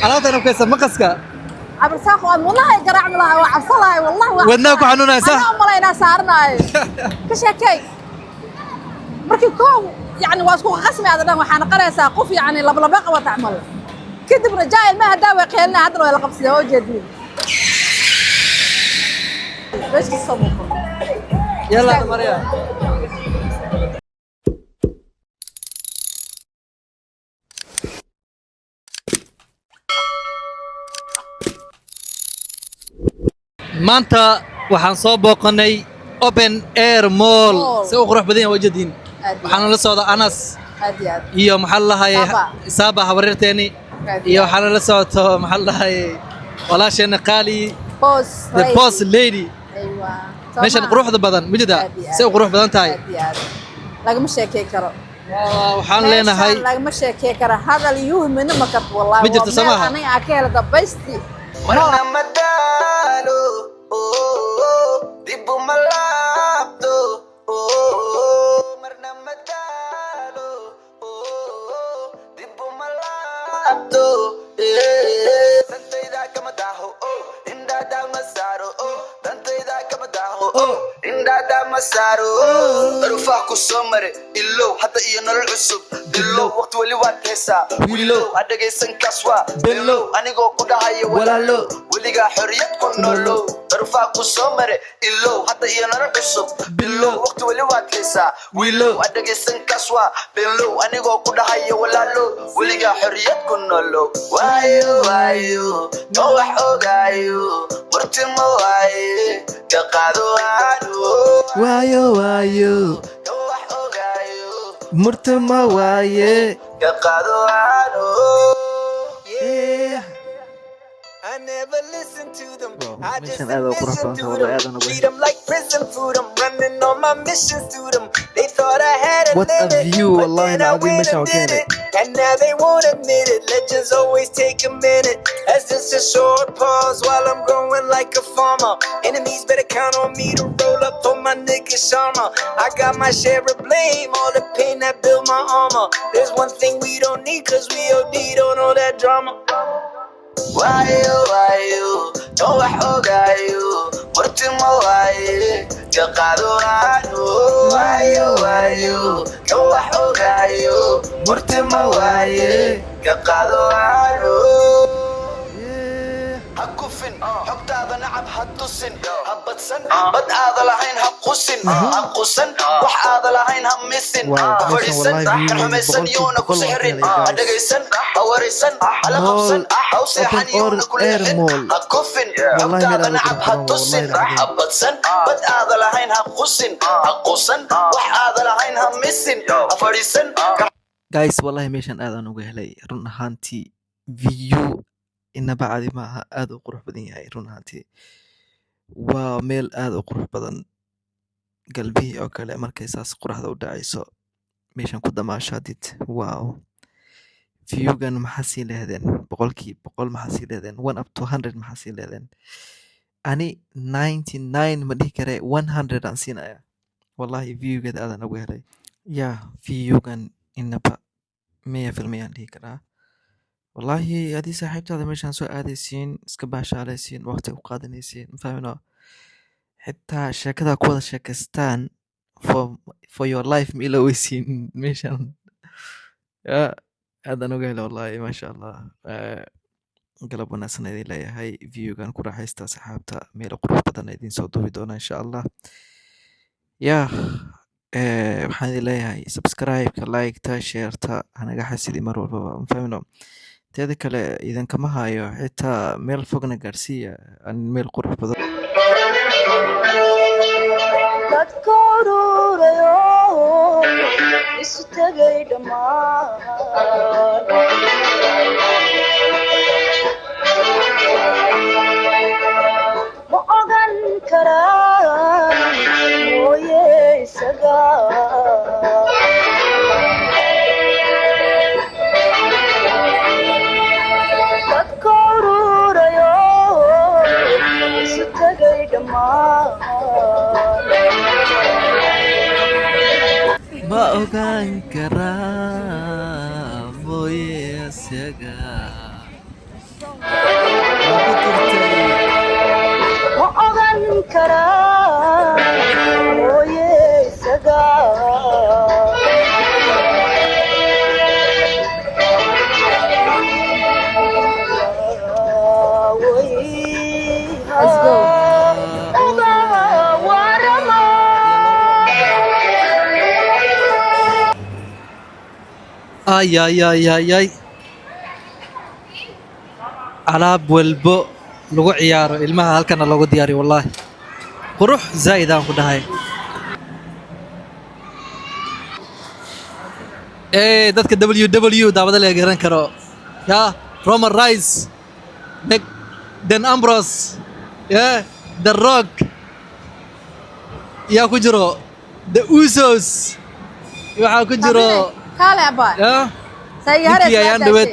Alaabtan ku haysa maqaska. Cabirsaaq waan wadnaha garaacmi lahaa, waa cabsan lahay wallahi, waa Wadnaha ku xanuunaysa? Anaa umalaynaa saaranaayo ka sheekey. Markii koow yani waa isku qasmi aada dhan, waxaa noqonaysaa qof yani lablaba qabata camal. Kadibna jaa ilmaha haddaa way qeelina, haddana way la qabsadeen, waa ujeediin meeshka soo muuqan. Yalla Maria. Maanta waxaan soo booqanay Open Air Mall. Mall. Si u qurux badan yahay waa ujeediin. Aad iyo Waxaana la socda Anas aad iyo aad iyo maxaa la lahaye Saaba. Saaba habaryarteeni Aad iyo iyo aad. waxaana la socoto maxaa la lahaye walaasheena qaali, boss the boss lady. Aywa. Meeshan quruxda badan mujida Aad iyo aad. si u qurux badan tahay. Aad iyo aad lagama sheekey karo. Waxaan leenahay Meeshaan lagama sheekey karo, hadal yuhmina ma karto wallahi. Ma jirto, Waa soo meel maaha? Aniga aan ka hela dabaysti. Marna ma daalo, dib uma laabto. Marna ma daalo, dib uma laabto. Dantayda kama daaho, indhaada ma saaro. Dantayda kama daaho, indhaada ma saaro. Daruufaha ku soo mare ilow, hadda iyo nolol cusub bilow. Waqti weli waad heesaa wiilow, ha dhegaysan kaas waa below. Anigoo ku dhahayo walaalo, weligaa xorriyad ku nolow. Daruufaha ku soo mare ilow, hadda iyo nolol cusub bilow. Waqti weli waad heesaa wiilow, ha dhegaysan kaas waa below. Anigoo ku dhahayo walaalo, weligaa xorriyad ku nolow. Waayo waayo ma wax ogaayo, murtimo waaye ka qaado waano. Waayo waayo Ka wax ogaayo murtama waaye ka qaado waano. Yeah. I never listen to them. Wow, I just meeshan aad u qurux listen badan to tahay, them. wallahi aad aan uga Treat them like prison food. I'm running all my missions through them. They thought I had a What a limit, view, but wallahi then I العظيم went meeshan and waa ka did helay. it. And now they won't admit it. Legends always take a minute. That's just a short pause while I'm growing like a farmer. Enemies better count on me to roll up for my nigga Sharma. I got my share of blame, all the pain that built my armor. There's one thing we don't need, 'cause we OD'd on all that drama. Waayo waayo no wax ogaayo, murtimo waaye ka qaado waano. Waayo waayo no wax ogaayo, murtimo waaye ka qaado waano. Yeah. Ha kufin xogtaada nacab ha tusin, ha badsan bad aada lahayn, ha qusin, ha qusan wax aada lahayn, ha misin. Wow, Ha meeshan fadhiisan wallahi kan view xumaysan boqolkiiba yuuna ku boqol waan ka sixrin. helay, Ha guys. dhegaysan, ha waraysan, hala qabsan, Mall, ha u seexan Open yuuna ku Air leexin. Mall. Ha kufin Wallahi meel xogtaada aad u nacab qurux ha badan waa, tusin, wallahi ha alcadiim. badsan bad aada lahayn, ha qusin, ha qusan wax aada lahayn, ha misin, ha fadhiisan. Guys, wallahi meeshan aad aan uga helay run ahaantii. View inaba caadi maaha, aad u qurux badan yahay run ahaantii. Waa meel aad u qurux badan. Galbihii oo kale markay saas qoraxda u dhacayso meeshan ku damaashaadid. Wow, viewgan maxaa sii lehdeen? 100% maxaa sii lehdeen? 1 up to 100 maxaa sii lehdeen? Ani 99 ma dhihi kare, 100 aan siinaya. Wallahi viewgeeda aadaan uga helay. Yeah, viewgan inaba miya filmayaan dhihi karaa. Wallahi haddii saaxiibtaada meeshaan soo aadaysiin, iska baashaalaysiin, waqti ku qaadanaysiin, ma fahmino, xitaa sheekada ku wada sheekaystaan for your life ma iloweysiin meeshan. Ya aadaan uga helay wallahi, maasha Allah. Galab wanaagsan idin leeyahay. Viewgan ku raaxaysta asxaabta. Meel qurux badan idin soo duubi doona insha Allah. Yeah, waxaan idin leeyahay subscribe-ka, like-ta, share-ta hanaga xasidi mar walbaba, ma fahmino. Teeda kale idinkama hayo, xitaa meel fogna gaarsiiya aan meel qurux badan. Dadka ururayo isu tegay dhammaan. Ma ogan karaan mooye isaga. Dadka ururayo isu tegay dhammaan. Ma ogaan karaa mooye isaga. Waa ku turtay. Ma ogan karaa mooye isaga. Let's go. Ay ay ay ay ay, alaab walbo lagu ciyaaro ilmaha halkana loogu diyaariyo. Wallaahi qurux zaa'id aan ku dhahay. Ee dadka WW daawada laga garan karo ya Roman Reigns, Nick Dan Ambrose, yeah, The Rock yaa ku jiro, The Usos waxaa ku jiro. Kaale abaa. Ya Sayga hareys. ninkii ayaan dhaweed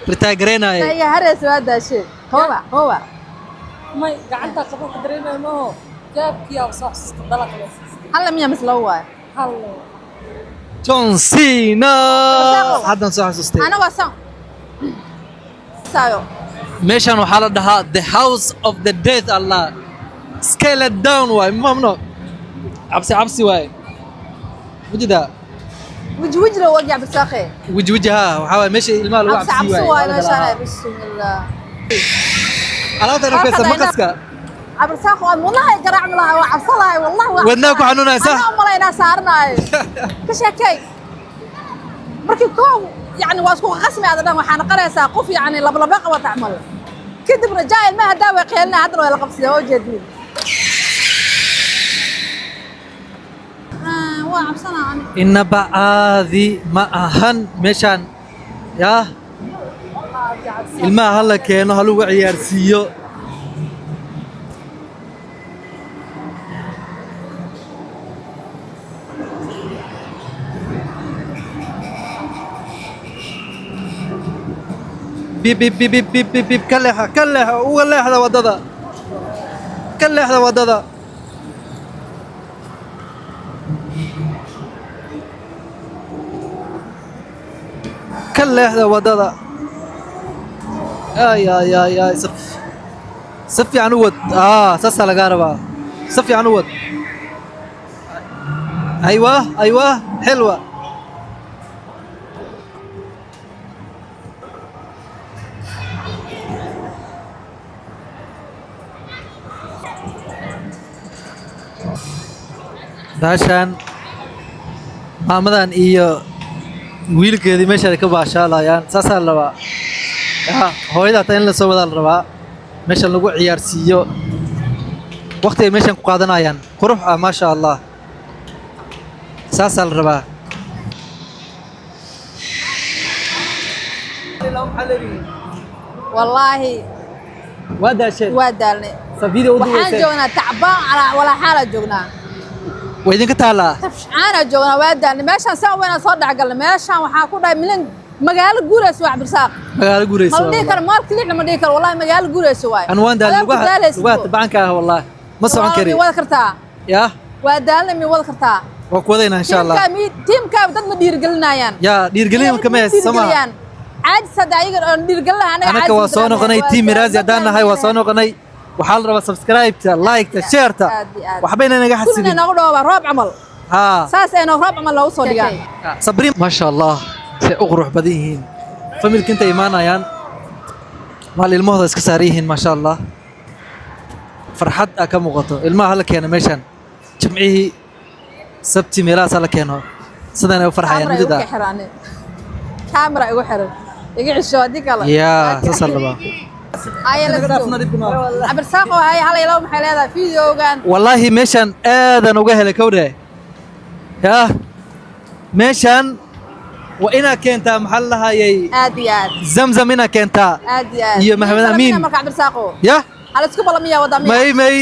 retire gareynayay. Sayga hareys waa daashe. Howa howa. May gacanta qabo ku dareemayo maaho, jaabkiyaa soo xasuusta dalaqa la siistay. Halla miya mis labo waayo. Hal. John Cena haddan soo xasuustay. Ana waa san sayo. Meeshan waxaa la dhahaa the house of the death. Allah, scale it down waay, mamno cabsi cabsi waay mujida. Wiji wiji loo wajah bisaaqe. Wiji wajaha waxaa waay meesha ilmaha lagu cabsi cabsi cabsi waay. Waayo meeshaan, bismillah. Alaabta arkaysa maqaska. Cabirsaaq waa wadnaha ay garaacmi lahaa, waa cabsan lahay wallahi waa. Wadnaha ku xanuunaya, sax? Anaa umalaynaa saaranayo ka sheekay. Markii koow yani waa isku qasmi aada dhan, waxaa noqonaysaa qof yani lablaba qabata camal. Kadibna jaa ilmaha haddaa way qeelina, haddana way la qabsadeen, waa ujeediin. Waa cabsanaa ani. Inaba caadi ma ahan meeshaan. Yaa ilmaha hala keeno, ha lagu ciyaarsiiyo. Bib bib bib bib bib bib bib, ka leexa, ka leexa, uga leexda waddada, ka leexda waddada, ka leexda waddada. Ay ay ay ay, saf si fiican u wad. Saasaa lagaa rabaa, si fiican u wad. Aywa aywa, xilwa. Baashaan maamadan iyo wiilkeedii meesha ay ka baashaalayaan, saasaa la rabaa. Yaa hooyada hataa in la soo wadaa la rabaa, meeshan lagu ciyaarsiiyo, waqti ay meeshan ku qaadanayaan. Qurux ah, maasha Allah, saasaa la rabaa. Wallaahi. Waa daasheen. Waa daalnay. Video u waxaan duubayseen. Joognaa tacbaan calaa walaa xaalaa joognaa. Waa idinka taalaa. Tafshaana joognaa, waa daalnay. Meeshaan saan weynaan soo dhexgalnay. Meeshaan waxaa ku dhahay milan magaalo guuraysa waa Cabdirasaaq. Magaalo guuraysa. Ma la dhihi karo maalka lixna, ma dhihi karo wallahi magaalo guuraysa waay. Aan waan daalay. Adaa ku Lugaha daalaysid lugaha bo. tabacanka ah, wallahi ma socon kari. Waa wada kartaa. Yaa waa daalnay, mi wada kartaa. Waa ku wadaynaa insha Allah. Tiimkaa tiimkaa dad ma dhiirigelinayaan. Yaa dhiirigelin kama haysa sama. Dhiirigeliyaan caajis hadda ayaga oon dhiirigelin lahaa anaga. Anaka Caajis waa soo ma noqonay. dareemayo. Team Mirazi haddaan nahay waa soo noqonay. Waxaa la rabaa subscribe-ta, like-ta, share-ta. Aad iyo aad. Waxba inay naga Kulina xasidin. noogu dhawaa roob camal. Haa. Saas ay noogu roob camal loogu soo dhigaan. Sabriin, maasha Allah, say u qurux badan yihiin familka intay imaanayaan, maal ilmahooda iska saaran yihiin, maasha Allah, farxad aa ka muuqato. Ilmaha hala keeno meeshan jimcihii, sabti, meelahaas hala keeno, sidan ay u farxayaan. Kaamera igu Mujida. xiran, kaamera igu xiran, iga xisho haddii kale. Yaa saasaa la rabaa. Haya, let's go. Cabdirasaaq oo haya hal iyo labo maxay leedahay videogan? Wallaahi meeshan aadan uga helay kowdhe. Yaa meeshan waa inaa keentaa, maxaa la dhahayay? Aad iyo aad. Zamzam inaa keentaa. Aad iyo aad. Iyo Maxamed Amiin. Marka Cabdirasaaqo ya hal isku balamiya wadamiya. May may,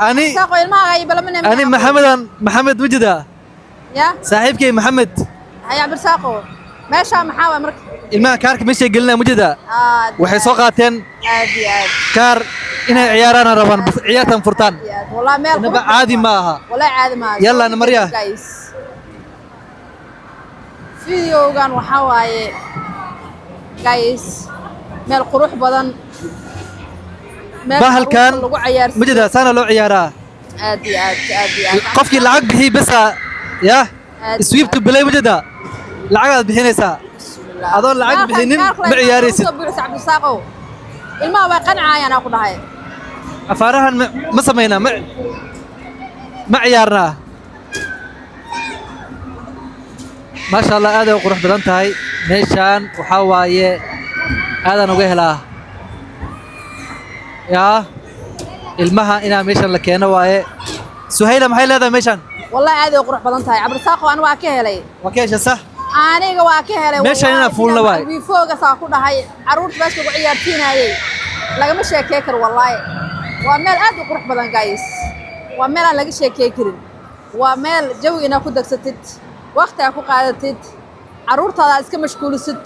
ani Cabdirasaaqo ilmaha ay balaminaya. Ani Maxamedan, Maxamed wajida. Ya. Saaxiibkay Maxamed. Haya Cabdirasaaqo, meesha maxaa waay marka? Ilmaha kaarka meeshay gelinaya mujida. Aad iyo waxay soo aad. qaateen Aad iyo aad. kaar inay ciyaaraan rabaan, bas ciyaartan furtaan. Aad iyo aad wallahi meel Inaba qurux caadi badan. ma aha. Wallahi caadi ma aha. Yalla, Ana Maria. Guys, videogan waxaa waaye guys. Meel qurux badan, meel Bahalkan carruurta lagu cayaarsiiyo. Ma jeedaa, saana loo ciyaaraa. Aad iyo aad, aad iyo aad. Qofkii lacag bixiyey besa ya. Aad iyo swipe to play, ma jeedaa, lacagaad bixinaysaa. Bismillah. Adoon lacag bixinin Bahalkan ma ciyaaraysid. soo buuxisa, Cabdisaaqow. Ilmaha way qancayaan aan ku dhahay. Afaarahan ma samaynaa, ma ciyaarnaa. Maasha Allah, aad ay u qurux badan tahay meeshaan. Waxaa waaye aadaan uga helaa yaa ilmaha inaa meeshan la keeno waaye. Suhayla, maxay leedahay meeshaan? Wallahi aad ay u qurux badan tahay, Cabdisaaqow. Ani waa ka helay. Waa ka hesha, sax. Aniga waa ka helay. Meeshaan wallahi. inaa fuulna waay. Wiifooga saa ku dhahay, carruurta meesha lagu ciyaarsiinayay lagama sheekey karo. Wallaahi waa meel aad u qurux badan, guys. Waa meel aan laga sheekey karin. Waa meel jawiga inaad ku degsatid, waqti aad ku qaadatid, carruurtaada aad iska mashquulisid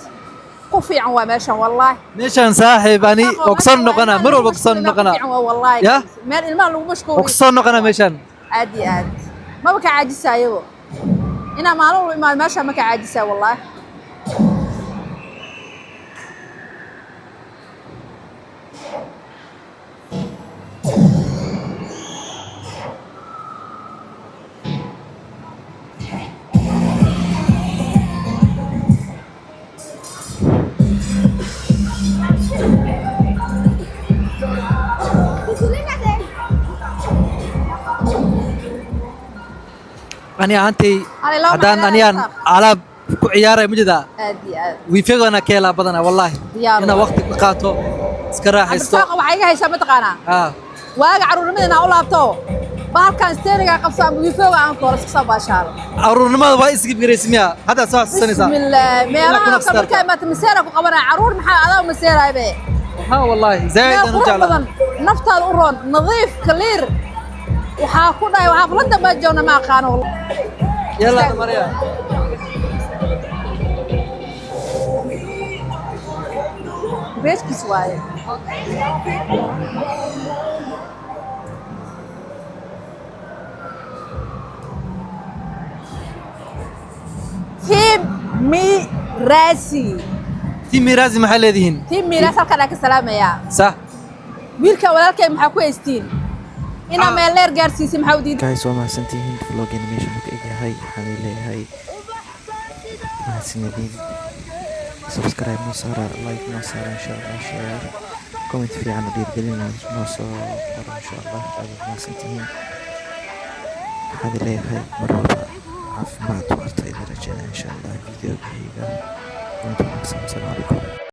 ku fiican waa meeshan, wallaahi. Meeshaan saaxiib ani waa kusoo noqonaa, mar walba kusoo noqonaa. Fiican waa, wallaahi. Ya? Meel ilmaha lagu mashquuliyo. Waa kusoo noqonaa meeshaan. Aad iyo aad, maba ka caajisaayago inaa maalin walba imaado meeshaa, ma ka caajisaa, wallaahi. Ani ahaantay Ani laba haddaan macalin aniyaan ayaa alaab ku ciyaaray, ma jeedaa? Aad iyo aad. Wiifyagana ka helaa badanaa, wallaahi. Diyaar inaa waay. Waqti ku qaato, iska raaxaysto. Cabdisaaqa, waxaa iga haysaa, mataqaanaa, waaga carruurnimada inaan u laabto, bahalkan steerigaa qabso ama wiifooga aan kooro, iska soo baashaalo. Caruurnimada waa isgibgaraysi miya? Haddaad soo xasuusanaysaa? Bismillaah, meelaha kuna kale markaa imaata maseera ku qabanaya carruur. Maxaa adaa maseeraay be? Ha, wallaahi zaaid meel aan u qurux jeclaa. badan, naftaada u roon, nadiif, clear. Waxaa ku dhahay waxaa London baa joogna, ma aqaano. Yalla Maria. Beejkiis waaye. Team Mirasi. Team Mirazi, maxay leedihiin? Team Mirasi halkaan aan ka salaamayaa. Sax. Wiilka walaalkay maxaa ku haystiin inaa meel dheer gaarsiisay? Maxaa u diiday? Guys, waa mahadsantihiin. Vloggeena meesha ku egyahay. Waxaan leeyahay mahadsanidin. Subscribe noo saara, like noo saara, insha Allah share, comment fiican oo dhiirigelina noo soo qoro, insha Allah. Aad waa mahadsantihiin. Waxaan leeyahay mar walba caafimaad waarta idin rajeynaya, insha Allah. Videoga xiga, kulanti wanaagsan. Asalaamu calaykum.